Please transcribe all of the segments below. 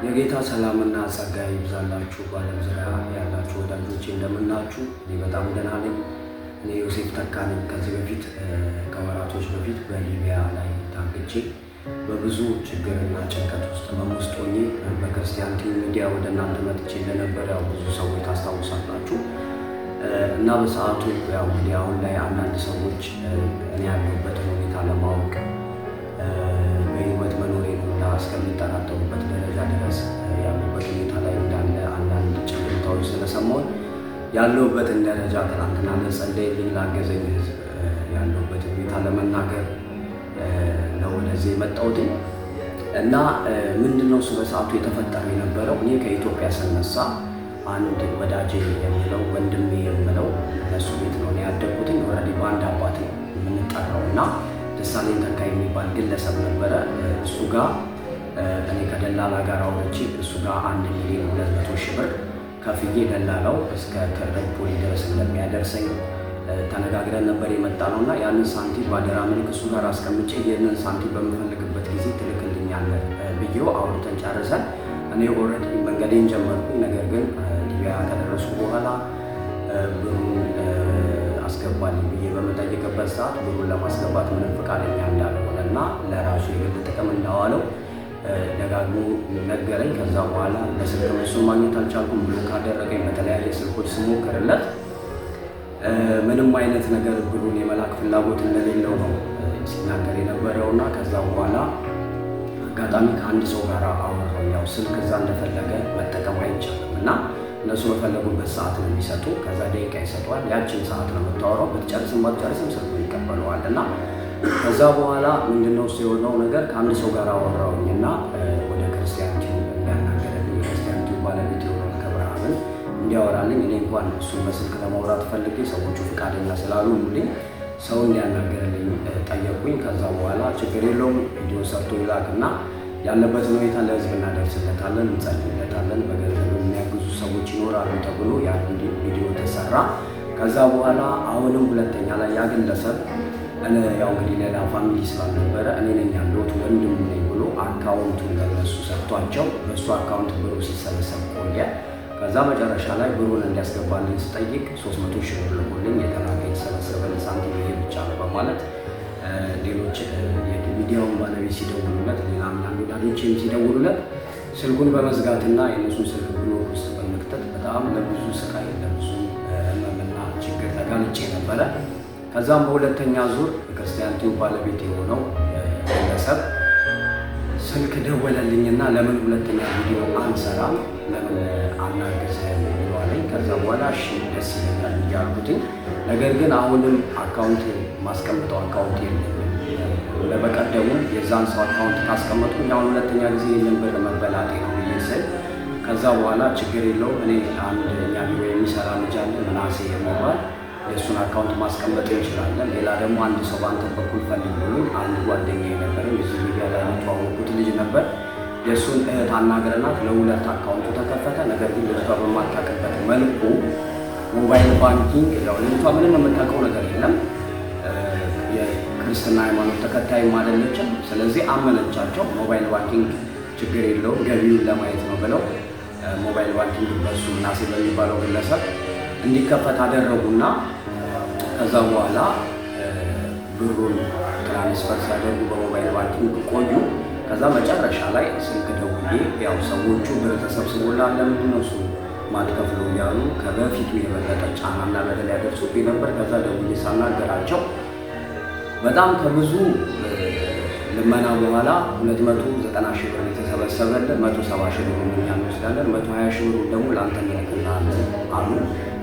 የጌታ ሰላምና ጸጋ ይብዛላችሁ። በዓለም ዙሪያ ያላችሁ ወዳጆቼ እንደምናችሁ? እኔ በጣም ደህና ነኝ። እኔ ዮሴፍ ተካ ነኝ። ከዚህ በፊት ከወራቶች በፊት በሊቢያ ላይ ታግቼ በብዙ ችግርና ጭንቀት ውስጥ ህመም ውስጥ ሆኜ በክርስቲያን ቲዩብ ሚዲያ ወደ እናንተ መጥቼ እንደነበረ ያው ብዙ ሰዎች ታስታውሳላችሁ። እና በሰዓቱ ያው እንግዲህ አሁን ላይ አንዳንድ ሰዎች እኔ ያለሁበትን ሁኔታ ለማወቅ በህይወት መኖሬን ሁላ እስከሚጠራጠሩበት ደረጃ ድረስ ያሉበት ሁኔታ ላይ እንዳለ አንዳንድ ጭምጭምታዎች ስለሰማሁኝ ያለሁበትን ደረጃ ትናንትና ለጸለየልኝ ላገዘኝ ህዝብ ያለሁበትን ሁኔታ ለመናገር ነው ወደዚህ የመጣሁትኝ። እና ምንድነው እሱ በሰዓቱ የተፈጠረው የነበረው፣ እኔ ከኢትዮጵያ ስነሳ አንድ ወዳጄ የምለው፣ ወንድሜ የምለው፣ እነሱ ቤት ነው ያደግኩትኝ። Already በአንድ አባት ነው የምንጠራው እና ደሳለኝ ተካ የሚባል ግለሰብ ነበረ። እሱ ጋር እኔ ከደላላ ጋር አውርቼ እሱ ጋር 1,200,000 ብር ከፍዬ ደላላው እስከ ትሪፖሊ ድረስ እንደሚያደርሰኝ ተነጋግረን ነበር የመጣ ነው። እና ያንን ሳንቲም ባደራ መልክ እሱ ጋር አስቀምጬ ይህንን ሳንቲም በምፈልግበት ጊዜ ትልክልኛለህ ብዬው አውርተን ጨርሰን እኔ already መንገዴን ጀመርኩኝ። ነገር ግን ሊቢያ ከደረስኩ በኋላ ብሩን አስገባልኝ ብዬ በምጠይቅበት ሰዓት ብሩን ለማስገባት ምንም ፈቃደኛ እንዳልሆነ እና ለራሱ የግል ጥቅም እንዳዋለው ደጋግሞ ነገረኝ። ከዛ በኋላ በስልክ እሱን ማግኘት አልቻልኩም። Block አደረገኝ። በተለያየ ስልኮች ስሞክርለት ምንም አይነት ነገር ብሩን የመላክ ፍላጎት እንደሌለው ነው ሲናገር የነበረው። እና ከዛ በኋላ አጋጣሚ ከአንድ ሰው ጋር አወራሁ። ያው ስልክ እዛ እንደፈለገ መጠቀም አይቻልም እና እነሱ በፈለጉበት ሰዓት ነው የሚሰጡ። ከዛ ደቂቃ ይሰጧል። ያችን ሰዓት ነው የምታወራው። ብትጨርስም ባትጨርስም ስልኩን ይቀበለዋል። እና ከዛ በኋላ ምንድነው እሱ የሆነው ነገር፣ ከአንድ ሰው ጋር አወራሁኝ እና ወደ ክርስቲያን ቲዩብ እንዲያናገረልኝ፣ የክርስቲያን ቲዩብ ባለቤት የሆነውን ከብርሃንን እንዲያወራልኝ፣ እኔ እንኳን እሱን በስልክ ለማውራት ፈልጌ ሰዎቹ ፈቃደኛ ስላልሆኑልኝ ሰው እንዲያናገርልኝ ጠየቁኝ። ከዛ በኋላ ችግር የለውም፣ ቪዲዮ ሰርቶ ይላክና ያለበትን ሁኔታ ለህዝብ እናደርስለታለን፣ እንጸልይለታለን፣ በገንዘብ የሚያግዙ ሰዎች ይኖራሉ ተብሎ ያ ቪዲዮ ተሰራ። ከዛ በኋላ አሁንም ሁለተኛ ላይ ያ ግለሰብ ያው እንግዲህ ሌላ family ስላልነበረ እኔ ነኝ ያለሁት፣ ወንድሙ ነኝ ብሎ account ኡን ለነሱ ሰጥቷቸው በእሱ account ብሩ ሲሰበሰብ ቆየ። ከዛ መጨረሻ ላይ ብሩን እንዲያስገባልኝ ስጠይቅ 300 ሺህ ብር ልኮልኝ የተላከ የተሰበሰበ ሳንቲም ይሄ ብቻ ነው በማለት ሌሎች የሚዲያውን ባለቤት ሲደውሉለት፣ ሌላ አንዳንድ ወዳጆችም ሲደውሉለት ስልኩን በመዝጋትና የእነሱን ስልክ block ውስጥ በመክተት በጣም ለብዙ ስቃይ፣ ለብዙ ህመምና ችግር ተጋልጬ ነበረ። ከዛም በሁለተኛ ዙር የክርስቲያን ቲዩብ ባለቤት የሆነው ግለሰብ ስልክ ደወለልኝና ለምን ሁለተኛ ቪዲዮ አንሰራም፣ ለምን አናግዝህም ብሎ አለኝ። ከዛ በኋላ እሺ ደስ ይለኛል እያልኩትኝ፣ ነገር ግን አሁንም account ማስቀምጠው account የለኝም። ለበቀደሙ የዛን ሰው account ካስቀመጥኩኝ አሁን ሁለተኛ ጊዜ ይህንን ብር መበላቴ ነው ብዬ ስል፣ ከዛ በኋላ ችግር የለውም፣ እኔ አንድ እኛ ቢሮ የሚሰራ ልጅ አለ ምናሴ የሚባል፣ የእሱን account ማስቀመጥ እንችላለን። ሌላ ደግሞ አንድ ሰው በአንተ በኩል ፈልግ ብሎኝ አንድ ጓደኛ የነበረኝ እዚህ ሚዲያ ላይ የተዋወቁት ልጅ ነበር። የእሱን እህት አናግረናት ለሁለት account ኡ ተከፈተ። ነገር ግን ልጅቷ በማታውቅበት መልኩ mobile banking፣ ያው ልጅቷ ምንም የምታውቀው ነገር የለም፣ የክርስትና ሃይማኖት ተከታይም አይደለችም። ስለዚህ አመነቻቸው። Mobile banking ችግር የለውም፣ ገቢውን ለማየት ነው ብለው mobile banking በእሱ ምናሴ በሚባለው ግለሰብ እንዲከፈት አደረጉና ከዛ በኋላ ብሩን transfer ሲያደርጉ በ mobile banking ቆዩ። ከዛ መጨረሻ ላይ ስልክ ደውዬ ያው ሰዎቹ ብር ተሰብስቦላል ለምንድን ነው እሱ ማትከፍለው እያሉ ከበፊቱ የበለጠ ጫናና በደል ያደርሱብኝ ነበር። ከዛ ደውዬ ሳናገራቸው በጣም ከብዙ ልመና በኋላ 290 ሺህ ብር የተሰበሰበልን፣ 170 ሺህ ብር እኛ እንወስዳለን፣ 120 ሺህ ብር ደግሞ ለአንተ እንልክልሃለን አሉ።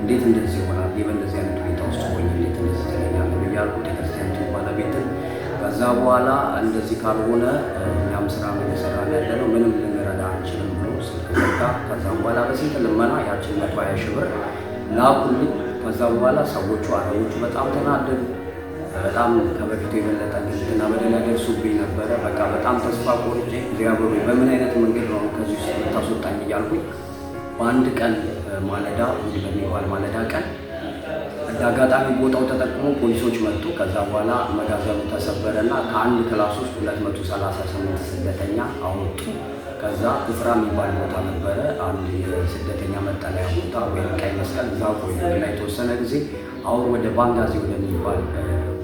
እንዴት እንደዚህ ይሆናል? በእንደዚህ አይነት ሁኔታ ውስጥ ሆኜ እንዴት እንደዚህ ትለኛለህ ብዬ አልኩት የክርስቲያን ቲዩብ ባለቤትን። ከዛ በኋላ እንደዚህ ካልሆነ እኛም ስራ ነው እየሰራን ያለ ነው፣ ምንም ልንረዳ አንችልም ብሎ ስልክ ዘጋ። ከዛም በኋላ በስንት ልመና ያችን 120 ሺህ ብር ላኩልኝ። ከዛ በኋላ ሰዎቹ አረቦቹ በጣም ተናደዱ። በጣም ከበፊቱ የበለጠ ግልና በደል ያደርሱብኝ ነበረ። በቃ በጣም ተስፋ ቆርጬ እግዚአብሔር ሆይ በምን አይነት መንገድ ነው ከዚህ ውስጥ የምታስወጣኝ እያልኩኝ በአንድ ቀን ማለዳ፣ እሑድ በሚባል ማለዳ ቀን እንደ አጋጣሚ ቦታው ተጠቅሞ ፖሊሶች መጡ። ከዛ በኋላ መጋዘኑ ተሰበረና ከአንድ class ውስጥ 238 ስደተኛ አወጡ። ከዛ ኩፍራ የሚባል ቦታ ነበረ፣ አንድ የስደተኛ መጠለያ ቦታ ወይም ቀይ መስቀል፣ እዛ ቆዩ እና የተወሰነ ጊዜ አሁን ወደ ባንጋዚ ወደሚባል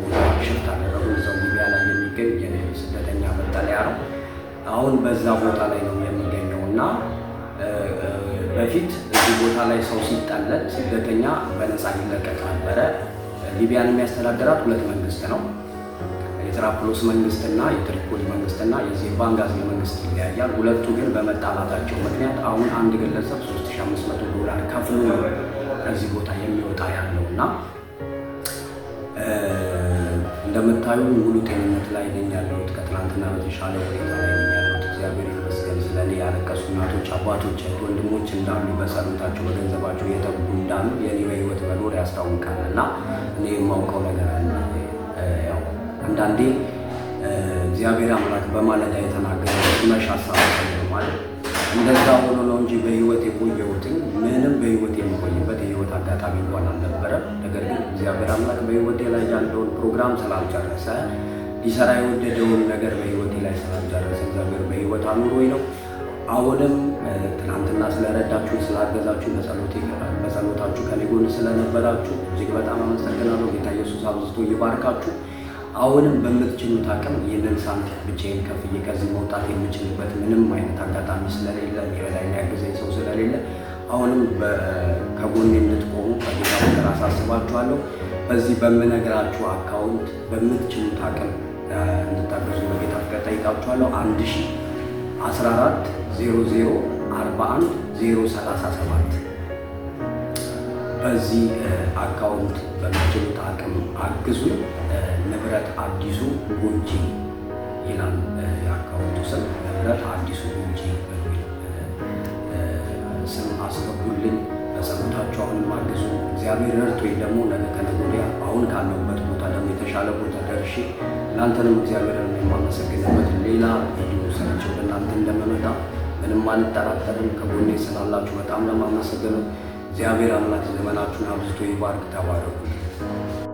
ቦታ shift አደረጉ። እዛው ሊቢያ ላይ የሚገኝ የስደተኛ መጠለያ ነው። አሁን በዛ ቦታ ላይ ነው የምገኘው እና በፊት እዚህ ቦታ ላይ ሰው ሲጠለል ስደተኛ በነፃ ይለቀቅ ነበረ። ሊቢያን የሚያስተዳድራት ሁለት መንግስት ነው። የትራፕሎስ መንግስትና የትሪፖሊ መንግስትና የዚህ ባንጋዚ መንግስት ይለያያል። ሁለቱ ግን በመጣላታቸው ምክንያት አሁን አንድ ግለሰብ 3500 ዶላር ከፍሎ ነው ከዚህ ቦታ የሚወጣ ያለው እና እንደምታዩ ሙሉ ጤንነት ላይ ነኝ ያለሁት። ከትናንትና በተሻለ ሁኔታ ላይ ነኝ ያለሁት። እግዚአብሔር ይመስገን። ስለ እኔ ያለቀሱ እናቶች፣ አባቶች፣ እህት ወንድሞች እንዳሉ፣ በጸሎታቸው በገንዘባቸው እየተጉ እንዳሉ የኔ በህይወት መኖር ያስታውቃል እና እኔ የማውቀው ነገር አለ። ያው አንዳንዴ እግዚአብሔር አምላክ በማለዳ የተናገረው ሲመሽ ሀሳብ ማለት እንደዛ ሆኖ ነው እንጂ በህይወት የቆየሁትኝ ምንም በህይወት የሚቆይበት የህይወት አጋጣሚ እንኳን አልነበረም። ነገር ግን እግዚአብሔር አምላክ በህይወቴ ላይ ያለውን ፕሮግራም ስላልጨረሰ፣ ሊሰራ የወደደውን ነገር በህይወቴ ላይ ስላልጨረሰ እግዚአብሔር በህይወት አኑሮኝ ነው። አሁንም ትናንትና ስለረዳችሁ፣ ስላገዛችሁ፣ በጸሎታችሁ ከኔ ጎን ስለነበራችሁ እጅግ በጣም አመሰግናለሁ። ጌታ ኢየሱስ አብዝቶ ይባርካችሁ። አሁንም በምትችሉት አቅም ይህንን ሳንቲም ብቻዬን ከፍዬ ከዚህ መውጣት የምችልበት ምንም አይነት አጋጣሚ ስለሌለ፣ የሚረዳኝ የሚያግዘኝ ሰው ስለሌለ አሁንም ከጎኔ እንድትቆሙ በጌታ ፍቅር አሳስባችኋለሁ። በዚህ በምነግራችሁ account በምትችሉት አቅም እንድታገዙ በጌታ ፍቅር ጠይቃችኋለሁ። 1014 00 41 037። በዚህ account በምትችሉት አቅም አግዙ። ንብረት አዲሱ ጎንጂ ይላል የ account ኡ ስም። ንብረት አዲሱ ጎንጂ በሚል ስም አስገቡልኝ። በጸሎታችሁ አሁንም አግዙ። እግዚአብሔር ረድቶኝ ደግሞ ነገ ከነገ ወዲያ አሁን ካለሁበት ቦታ ደግሞ የተሻለ ቦታ ደርሼ እናንተንም እግዚአብሔርን የማመሰግንበት ሌላ ቪዲዮ ሰርቼ ወደ እናንተ እንደምመጣ ምንም አልጠራጠርም። ከጎኔ ስላላችሁ በጣም ለማመሰግነው። እግዚአብሔር አምላክ ዘመናችሁን አብዝቶ ይባርክ። ተባረኩ።